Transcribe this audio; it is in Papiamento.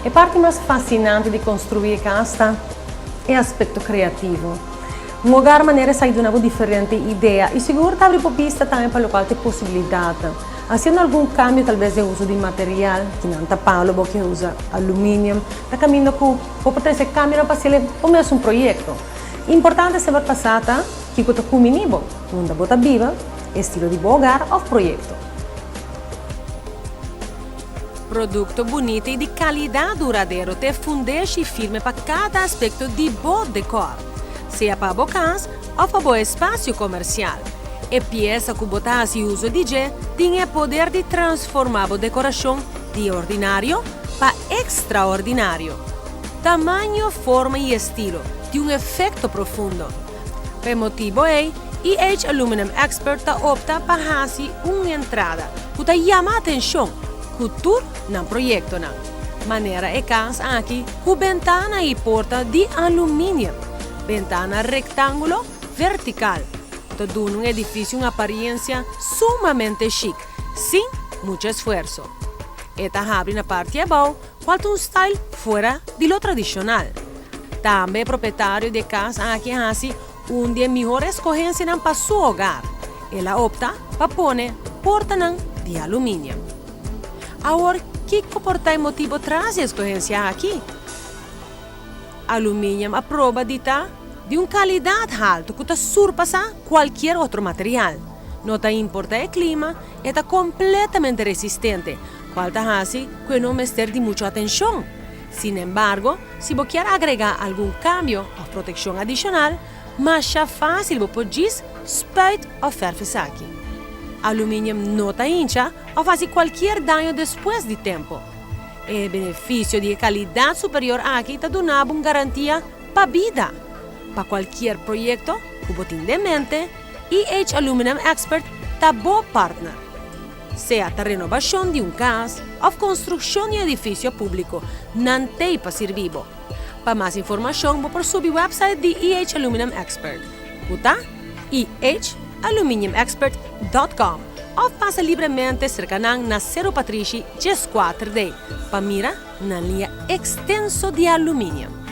E parti mas fascinante di construi cas ta e aspecto creativo. Un hogar manera esaki duna bo diferente idea y sigur ta abri bo bista tambe pa locual ta e posibilidadnan. Haciendo algun cambio tal bes den uso di material, kinan ta palo bo ke usa aluminium, ta caminda cu bo por trece cambionan pa haciel bo mes un proyecto. Importante semper pa sa ta kico ta cumini bo, unda bo ta biba, estilo di bo hogar of proyecto. Producto bunita y di calidad duradero ta e fundeshi firme pa cada aspecto di bo decor, sea pa bo cas of pa bo espacio comercial. E pieza cu bo ta haci uso di dje tin e poder di transforma bo decoracion di ordinario pa extraordinario. Tamaño, forma y estilo tin un efecto profundo. Pa e motibo ei, EH Aluminum Expert ta opta pa hasi un entrada ku ta yama atenshon ku tur nan proyektonan, manera e kas aki ku bentana i porta di aluminium, bentana rektangulo vertikal, ku ta duna un edifisio un apariensia sumamente shik, sin muchu esfuerso. E ta habri na parti abou kual ta un style fuera di lo tradishonal. Tambe e propietario di e kas aki a hasi un di e mihor eskohensianan pa su hogar. El a opta pa pone portanan di aluminium. Awor kiko por ta e motibo tras di e eskohensia aki? Aluminium a proba di ta di un kalidat haltu ku ta surpasá kualkier otro material. No ta importa e klima, e ta kompletamente resistente, kual ta hasi ku e no mester di muchu atenshon. Sinembargo, si bo kier agregá algun kambio òf protekshon adishonal, masha fásil bo por djis spuit òf fèrf esaki. Aluminium no ta hincha òf hasi kualkier daño despues di tempu. E benefisio di e kalidat superior aki ta duna bo un garantia pa bida. Pa kualkier proyekto ku bo tin den mente, EH Aluminum Expert ta bo partner. Sea ta renobashon di un kas òf konstrukshon di un edifisio públiko, nan t'ei pa sirbi bo. Pa mas informashon bo por subi wèpsait di EH Aluminum Expert, ku ta ehaluminiumexpert dòt kòm òf pasa libremente serka nan na Seru Patrishi 14 D pa mira nan liña ekstenso di aluminium.